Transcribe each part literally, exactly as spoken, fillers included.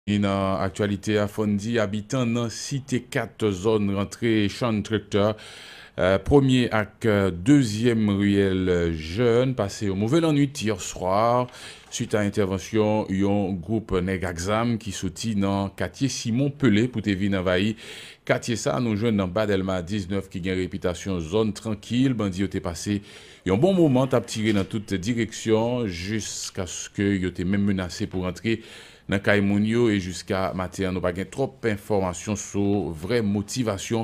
Nan aktyalite a, fò n di abitan nan Site kat, zòn rantre Shantractor, eh, premye ak, eh, dezyèm riyèl Jèn pase yon move lannwit yè swa, swit a entèvansyon yon gwoup nèg ak zam ki soti nan katye Simon Pele pou te vin anvayi katye sa a nou jwenn nan ba Dèlma diznèf ki gen repitasyon zòn trankil. Bandi yo te pase yon bon moman t ap tire nan tout direksyon, jiskaske yo te menm menase pou rantre nan kay moun yo, e jiska maten an, nou pa gen twòp enfòmasyon sou vrè motivasyon,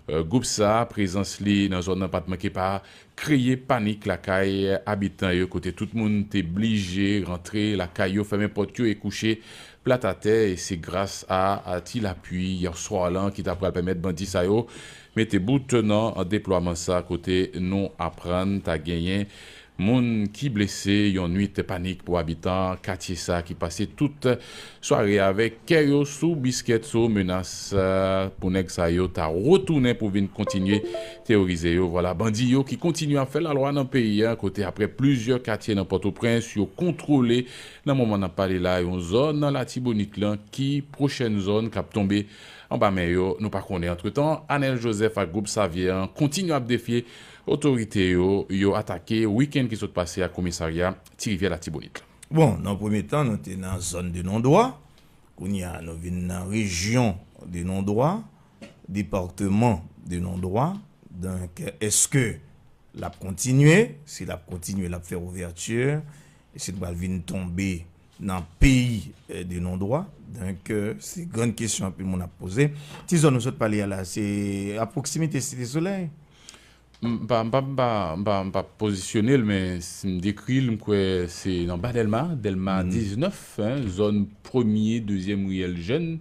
eh, gwoup sa a. Prezans li nan zòn nan pa t manke pa kreye panik lakay abitan yo, kote tout moun te blije rantre lakay yo, fèmen pòt yo e kouche plat atè, e se gras a, a ti lapui yè swa lan ki ta pral pèmèt bandi sa yo mete bout nan deplwaman sa, kote nou aprann ta genyen moun ki blese, yon nwit panik pou abitan katye sa ki pase tout sware avèk kè yo sou biskèt, sou menas, eh, pou nèg sa yo ta retounen pou vin kontinye teworize yo. Vwala, bandi yo ki kontinye ap fè lalwa nan peyi a, kote apre plizyè katye nan Pòtoprens, yo kontwole nan moman n ap pale la, yon zòn nan Latibonit lan ki pwochèn zòn k ap tonbe anba men yo, nou pa konnen. Antretan, Anèl Joseph ak gwoup Savyen an kontinye ap defye otorite yo, yo atake wikenn ki sot pase a komisarya Ti Rivyè Latibonit la. Bon, nan premye tan, nou te nan zòn de non-dwa. Kounye a, nou vin nan rejyon de non-dwa, depatman de non-dwa. Donk, èske l ap kontinye? Si l ap kontinye, l ap fè ouvèti, èske l pral vin tonbe nan peyi, eh, de non-dwa? Donk, eh, se grann kesyon anpil moun ap poze. Ti zòn nou sot pale a la, se a pwoksimite Site Solèy? M pa, m pa, m pa, m pa, m pa pozisyone l, men si m dekri l, m kwè se nan ba Dèlma, Dèlma diznèf, en, zòn premye, dezyèm riyèl Jèn,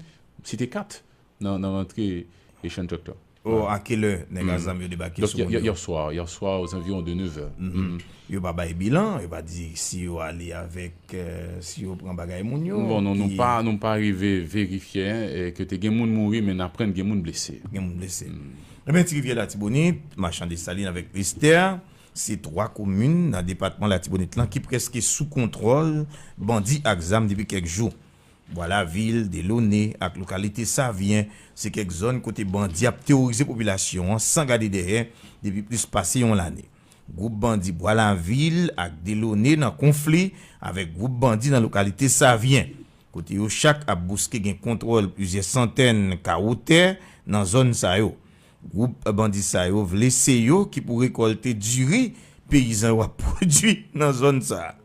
Site kat, nan, nan rantre Echann Trèktè. Oh, a quelle heure nèg a zam yo debake sou moun yo? Yè swa, yè swa, aux environs de neuf heures. Yo pa bay bilan, yo pa di si yo ale avèk, eh, si yo pran bagay moun yo. Bon, non, nou pa, nou pa rive verifye, en, eh, ke te gen moun mouri, men n aprann gen moun blese. Gen moun blese. Ebyen, Ti Rivyè Latibonit, Machan Desalin avèk Estè, se twa komin nan depatman Latibonit lan ki prèske sou kontwòl bandi ak zam depi kèk jou. Bwa Lavil, Delone ak lokalite Savyen, se kèk zòn kote bandi ap teworize popilasyon an san gade dèyè depi plis pase yon lane. Gwoup bandi Bwa Lavil ak Delone nan konfli avèk gwoup bandi nan lokalite Savyen, kote yo chak ap bouske gen kontwòl plizyè santèn kawo tè nan zòn sa yo. Gwoup bandi sa yo vle se yo ki pou rekòlte diri peyizan yo ap pwodui nan zòn sa a.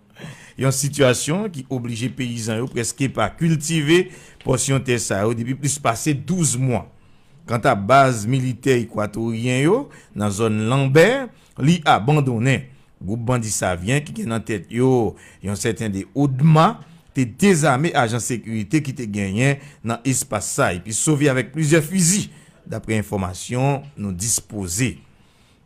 Yon sitiyasyon ki oblije peyizan yo prèske pa kiltive pòsyon tè sa yo depi plis pase douz mwa. Kanta baz militè ekwatoryen yo nan zòn Lanbè, li abandonnen. Gwoup bandi Savyen ki gen nan tèt yo yon sèten de Odma te dezame ajan sekirite ki te genyen nan espas sa epi sove avèk plizyè fizi, dapre enfòmasyon nou dispoze.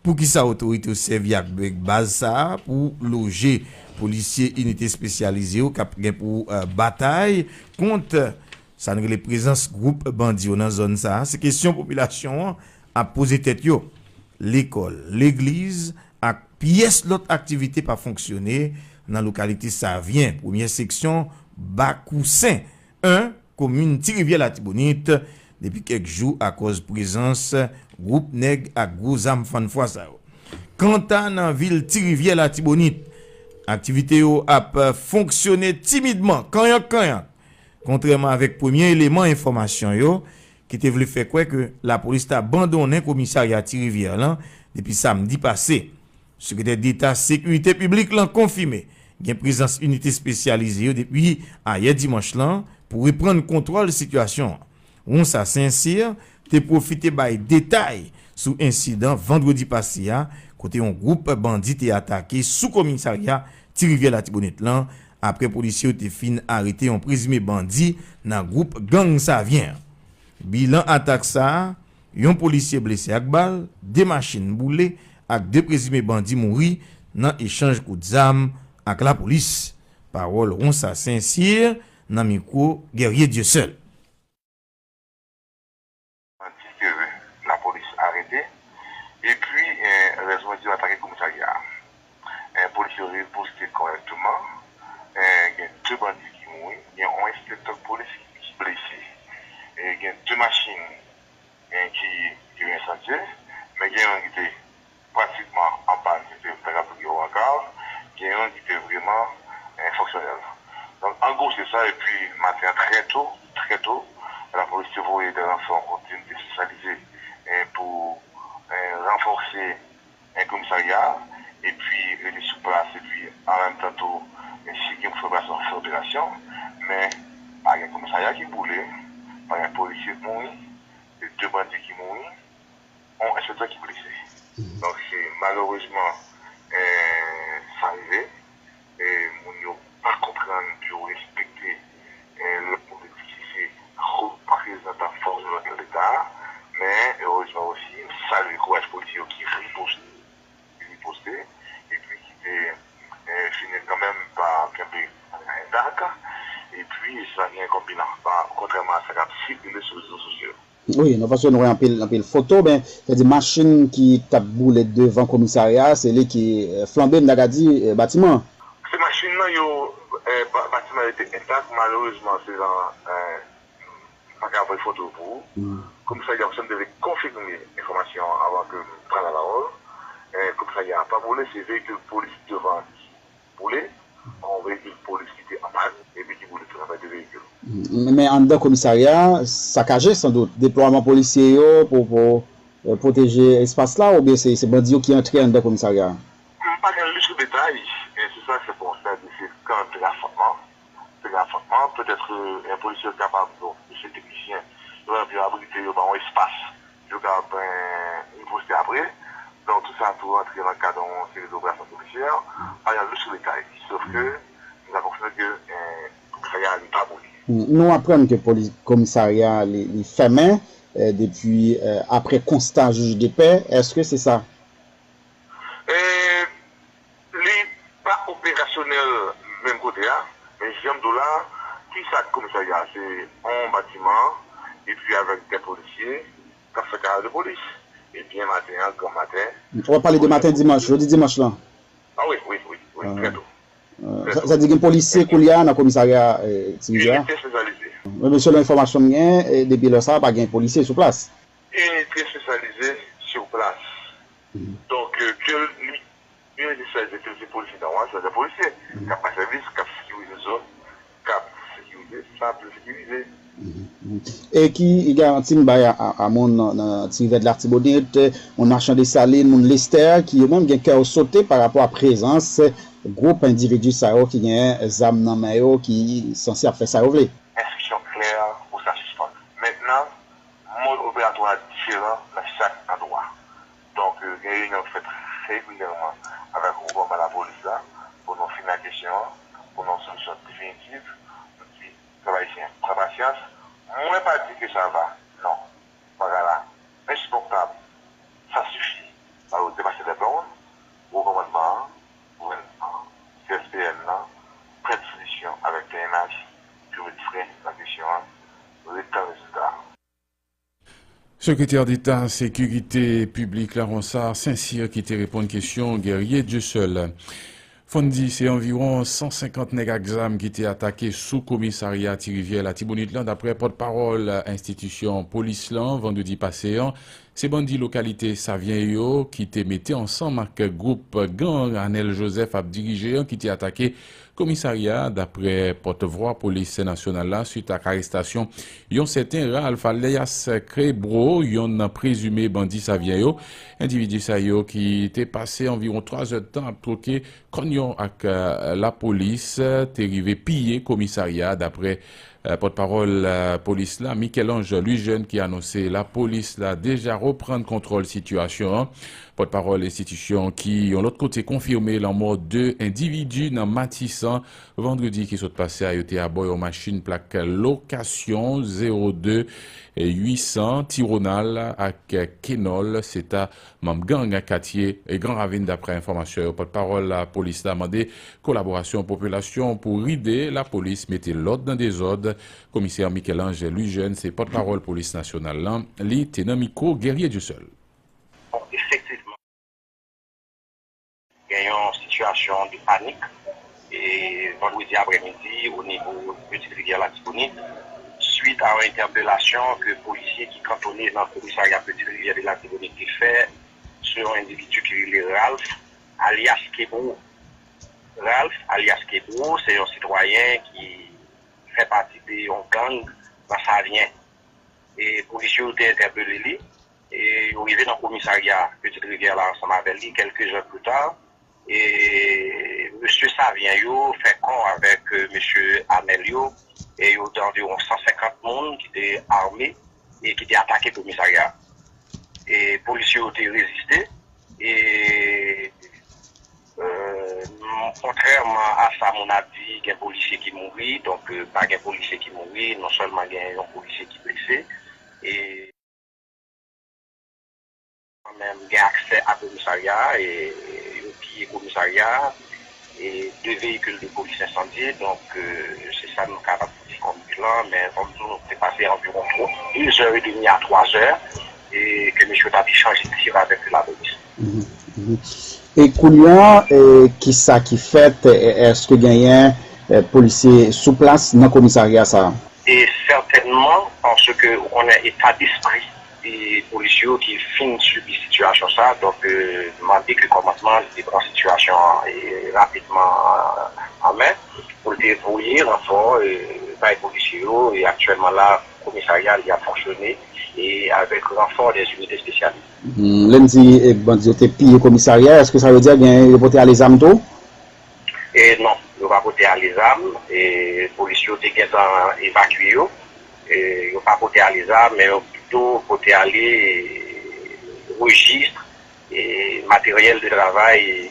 Poukisa otorite yo sèvi ak baz sa a pou loje polisye inite espesyalize yo k ap gen pou, eh, batay kont sa n rele prezans gwoup bandi yo nan zòn sa a? Se kesyon popilasyon an ap poze tèt yo. Lekòl, legliz ak pyès lòt aktivite pa fonksyone nan lokalite Savyen, premyè seksyon Bakousen en, komin Ti Rivyè Latibonit, depi kèk jou akòz prezans gwoup nèg ak gwo zam fann fwa sa yo. Kanta nan vil Ti Rivyè Latibonit, aktivite yo ap fonksyone timidman, kanyank kanyank, kontrèman avèk premye eleman enfòmasyon yo ki te vle fè kwè ke lapolis t abandonnen komisarya Ti Rivyè lan depi samdi pase. Sekretè Deta Sekirite Piblik lan konfime gen prezans inite espesyalize yo depi ayè dimanch lan pou reprann kontwòl sitiyasyon an. Ronsa Sensyè te pwofite bay detay sou ensidan vandredi pase a, kote yon gwoup bandi te atake sou komisarya Ti Rivyè Latibonit lan, apre polisye yo te fin arete yon prezime bandi nan gwoup gang Savyen an. Bilan atak sa a, yon polisye blese ak bal, de machin boule ak de prezime bandi mouri nan echanj kout zam ak lapolis. Pawòl Ronsa Sensyè nan mikwo Guerrier Dieuseul. Bandi ke lapolis arete, epi, eh, rès bandi yo atake komisarya a. Eh, polis yo riposte kòrèkteman. Eh, gen de bandi ki mouri, gen yon enspektè polis ki, ki blese. ki te pratikman an pàn, ki te ta ka di yo an kav, gen youn ki te vrèman eh, fonksyonèl. Donk, an gwo, se sa. Epi, maten an, trè to, trè to, lapolis te voye de ranfò, kontinye espesyalize eh, pou eh, ranfòse eh, komisarya a, epi rete sou plas, epi an menm tan tou, eh, si gen pou fè operasyon, fè operasyon, men pa gen komisarya ki boule, pa gen polisye ki mouri, se de bandi ki mouri, yon enspektè ki blese. Donk, se malerezman eh, sa rive. Eh, moun yo pa konprann pou yo respekte eh, lòd politik ki se reprezantan fòs de lòd nan Leta a. Men, erezman osi, m salye kouraj polisye yo ki riposte, ki riposte, epi ki te eh, fini kanmenm pa kenbe entak. Epi, sa gen konbina, pa, kontrèman a sa k ap sikile sou rezo sosyo yo. Wi, non, paske nou wè anpil, anpil foto, men, sa di machin ki t ap boule devan komisarya a, se li ki eh, flanbe, m ta ka di, eh, batiman an. Se machin nan yo, eh, ba- batiman rete entak, malerezman, se nan eh, m pa ka voye foto pou ou. Komisarya Jackson te vle konfime enfòmasyon an avan ke m pran lapawòl. Eh, komisarya a pa boule, se veyikil polis devan an ki boule, yon veyikil polis ki te an pàn, epi ki boule tou sa fè de veyikil. Men anndan komisarya a sakaje, sandout. Deplwaman polisye yo pou, pou eh, pwoteje espas la, oubyen se, se bandi yo ki antre anndan komisarya a? M pa gen lis detay, eh, se sa k fè bon, sa di se kan de rafòtman. De rafòtman, petèt eh, polisye yo kapab, bon, se teknisyen, yo kapab yo abrite yo ba yon espas. Yo ka ap eh, riposte apre. Donk, tout sa tou rantre nan kad yon seri de operasyon polisyè. Pa gen lis detay. Sof ke, nou ka konfime ke eh, komisarya a li pa boule. Nou aprann ke polis komisarya a li, li fèmen eh, depi eh, apre konsta jij de pè. Èske se sa? Eh, Li pa operasyonèl menm kote a, men jan m di w la, kisa k komisarya a? Se yon batiman, epi avèk de polisye k ap fè karè de polis. E byen maten an, gran maten. W ap pale de maten dimanch, jodi dimanch lan? Ah wi, wi, wi, wi, trè to. Sa, sa di gen polisye koulye a nan komisarya eh, Ti Rivyè a? Inite espesyalize. Men selon enfòmasyon m gen, eh, depi lè sa a, pa gen polisye sou plas. Inite espesyalize sou plas. Donk, eh, ke li Yon espèse de polisye nan wan, se de polisye k ap bay sèvis, k ap sekirize zòn, k ap sekirize sa pou sekirize. E ki garanti n bay a, a, a moun nan, nan Ti Rivyè de Latibonit, moun machan Desalin, moun Lestè, ki yo menm gen kè yo sote pa rapò a prezans gwoup endividi sa yo ki gen zam nan men yo, ki sanse ap fè sa yo vle. Enstriksyon klè pou sa sispann. Mentnan, mòd operatwa a diferan nan chak andwa. Donk, gen reyinyon k fèt regilyèman avèk gwo kòmandman lapolis la pou nou fini ak kesyon an, pou nou yon solisyon definitif. Nou di pèp ayisyen, pran pasyans. Mwen pa di ke sa va. Non. Bagay la ensupòtab. Sa sifi. Sa yo depase lè blan. Gwo kòmandman an, gouvènman an, C S P N nan, pran solisyon avèk P N H pou yo met fren nan kesyon an. Ret tann rezilta a. Sekretè Deta Sekirite Piblik la, Ronsard Saint-Cyr, ki te reponn kesyon Guerrier Dieuseul. Fò n di se anviwon san senkant nèg ak zam ki te atake sou komisarya Ti Rivyè Latibonit lan, daprè pòtpawòl enstitisyon polis lan, vandredi pase an. Se bandi lokalite Savyen yo ki te mete ansanm ak gwoup gang Anèl Jozèf ap dirije an ki te atake komisarya a, daprè pòtvwa polis nasyonal la, swit ak arestasyon yon sèten Ralph Alias Krebro, yonn nan prezime bandi Savyen yo. Endividi sa yo ki te pase anviwon twa zèdtan ap twoke kònyon ak, eh, lapolis, eh, te rive piye komisarya a, daprè, eh, pòtpawòl, eh, polis la, Michel-Ange Louis-Jeune, ki anonse lapolis la deja reprann kontwòl sitiyasyon an. Pòtpawòl enstitisyon ki, yon lòt kote, konfime lanmò de endividi nan Matisan vandredi ki sot pase a. Yo te abò yon machin plak lokasyon zewo de uit san, Ti Ronald ak Kenòl, se ta manm gang katye Gran Ravin, daprè enfòmasyon yo. Pòtpawòl lapolis la mande kolaborasyon popilasyon pou ride lapolis mete lòd nan dezòd. Komisè Michel-Ange Louis-Jeune se pòtpawòl polis nasyonal lan, li te nan mikwo Guerrier Dieuseul. Bon, efektivman, gen yon sitiyasyon de panik e vandredi aprèmidi o nivo Petite Rivière Latibonit, swit a yon entèpelasyon ke polisye ki kantone nan komisarya Petite Rivière de Latibonit te fè yon endividi ki rele Ralph, alyas Kebro. Ralph, alyas Kebro, se yon sitwayen ki fè pati de yon gang nan Savyen. E polis yo te entèpele li, e yo rive nan komisarya Petite Rivière la ansanm avè li, kèlke jan pli ta. E mesye Savyen yo fè kò avèk, e, mesye Amèl yo, e yo te anviwon san senkant moun ki te ame e ki te atake komisarya a. E polis yo te reziste, e, e, kontrèman a sa moun ap di, gen polisye ki mouri, donk, e, pa gen polisye ki mouri, non sèlman gen yon polisye ki blese, e kanmenm gen aksè a komisarya a, e yo piye komisarya a, e de veyikil de polis ensandye, donk, e, se sa nou kapab di kòm bilan, men kòm di w, nou te pase anviwon twa, de zè edmi a twa zè, e ke mesye yo t ap echanje tir avèk lapolis. Mhm, mhm. E kounye a, e, kisa ki fèt? E, èske genyen, e, polisye sou plas nan komisarya sa a? E sètènman, paske ou konnen eta despri e polisye yo ki fin sibi sitiyasyon sa, donk, e, mande ke kòmandman li te pran sitiyasyon an, e, rapidman an men, pou l te voye ranfò, e, bay polisye yo, e aktyèlman la, komisarya li ap fonksyone, e avèk ranfò dè inite espesyalize. Hmm, lè n di, e, bandi yo te piye komisarya, èske sa vle di gen, yo pote ale zam tou? E non, yo pa pote ale zam, e polis yo te gentan evakye yo, e yo pa pote ale zam, men yo pito pote ale, e, rejis, e materyèl de travay,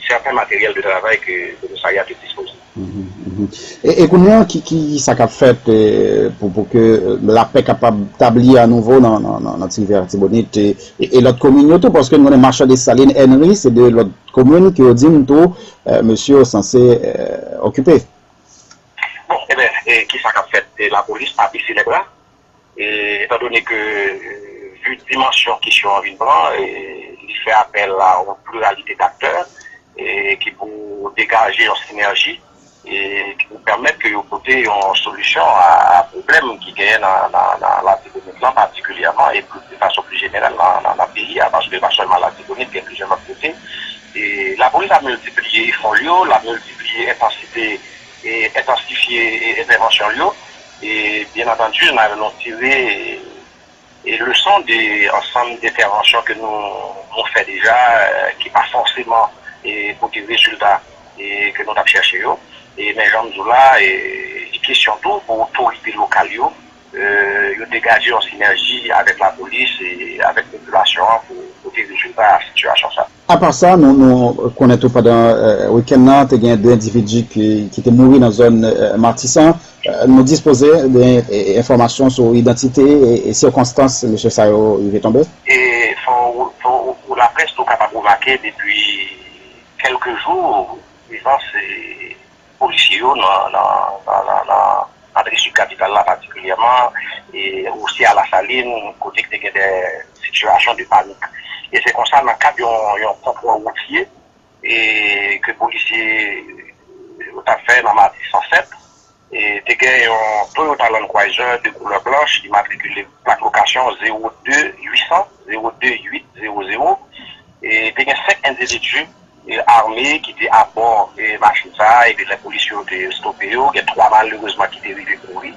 sèten materyèl de travay ke komisarya te dispoze. Mhm, mhm. E, e kounye a, ki, ki sa k ap fèt, e, pou, pou ke, e, lapè kapab tabli anouvo nan, nan, nan, nan Ti Rivye Latibonit, e, e, e lòt komin yo tou, paske nou konnen Machan, Desalin, Ènri, se de lòt komin ke yo di n tou, e, mesye yo sanse, e, okipe. Bon, e ben, e, ki sa k ap fèt? E, lapolis pa bese lèbra. E, etandone ke, e, vi dimansyon kesyon an vin pran, e, li fè apèl a yon pliralite daktè, e, ki pou degaje yon sinèji, e, ki pou pèmèt ke yo pote yon solisyon a, a pwoblèm ki genyen nan, nan, nan Latibonit lan patikilyèman, e pli, de fason pli jeneral nan, nan, nan peyi a, paske pa sèlman Latibonit, gen plizyè lòt kote. E, lapolis ap miltipliye efò l yo, l ap miltipliye entansite, e, entansifye, e, entèvansyon l yo, e, byen antandi, n a, nou tire, e, e leson de ansanm de entèvansyon ke nou, nou fè deja, e, ki pa fòseman, e, pote rezilta, e, ke nou t ap chèche yo. E, men jan m di w la, e, li kesyon tou pou otorite lokal yo, e, yo degaje yon sinèji avèk lapolis e avèk popilasyon an pou pote rezilta a sitiyasyon sa. Apa sa, nou, nou konnen tou pandan, e, wikenn nan, te gen de endividi ki, ki te mouri nan zòn, e, Matisan. E, nou dispoze de, e, enfòmasyon sou idantite e, e sikonstans mesye sa yo rive tonbe? E fò, fò, pou laprès, nou kapab remake depi kèlke jou, prezans, e, polisye yo nan, nan, nan, nan, nan, nan antre sid kapital la patikilyèman, e osi a Lasalin, kote ki te gen de sitiyasyon de panik. E se konsa, nan kad yon, yon kontwòl woutye, e ke polisye yo t ap fè nan Matisan sèt, e te gen yon Toyota Land Cruiser de koulè blanch, imatrikile plak lokasyon zewo de uit san, zewo de uit zewo zewo, e te gen senk endividi, e, ame ki te abò, e, machin sa a, epi lè polis yo te stope yo, gen twa malerezman ki te rive mouri,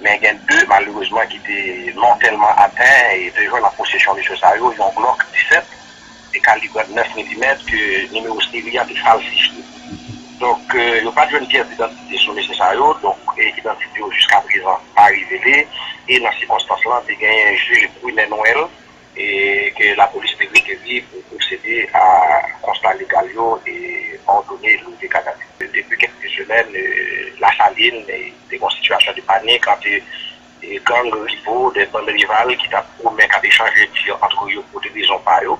men gen de malerezman ki te mòtèlman aten e te jwenn an posesyon mesye sa yo yon Glock disèt, e kalib nèf milimèt, ke nimewo seri a te falsifye. Donk, e, yo pa t jwenn pyès didantite sou mesye sa yo, donk, e, idantite yo jiska prezan pa revele, e nan sikonstans lan, te genyen je Grenèl Nwèl, e ke lapolis te rekeri pou pwosede a konsta legal yo e òdone leve kad a vye. Depi kèlke semèn, e, Lasalin, e, te gen yon sitiyasyon de panik ant, e, gang rivo, de bann rival ki t ap goumen, k ap echanje tir ant yo pou de rezon pa yo.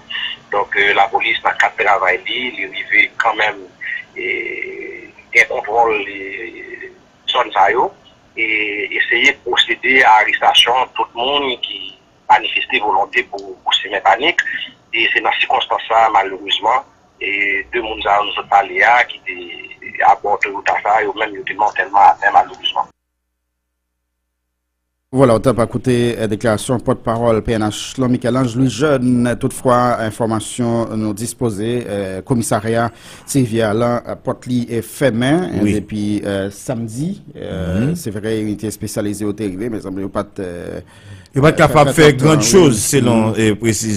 Donk, e, lapolis, nan kad travay li, li rive kanmenm, e, gen kontwòl, e, zòn sa yo, e eseye pwosede a arestasyon tout moun ki manifeste volonte pou, pou simen panik. E se nan sikonstans sa a, malerezman, e de moun sa yo nou sot pale a, ki te abò Toyota sa a, yo menm yo te mòtèlman aten, malerezman. Vwala, ou t ap koute eh, deklarasyon pòtpawòl P N H lan, Michel-Ange Louis Jeune. Toutfwa, enfòmasyon nou dispoze, eh, komisarya Ti Rivyè lan, eh, pòt li e fèmen eh, depi eh, samdi. Eh, Se vre, inite espesyalize yo te rive, men sanble yo pa t eh, Yo pa t kapab fè grann choz selon eh, presizyon.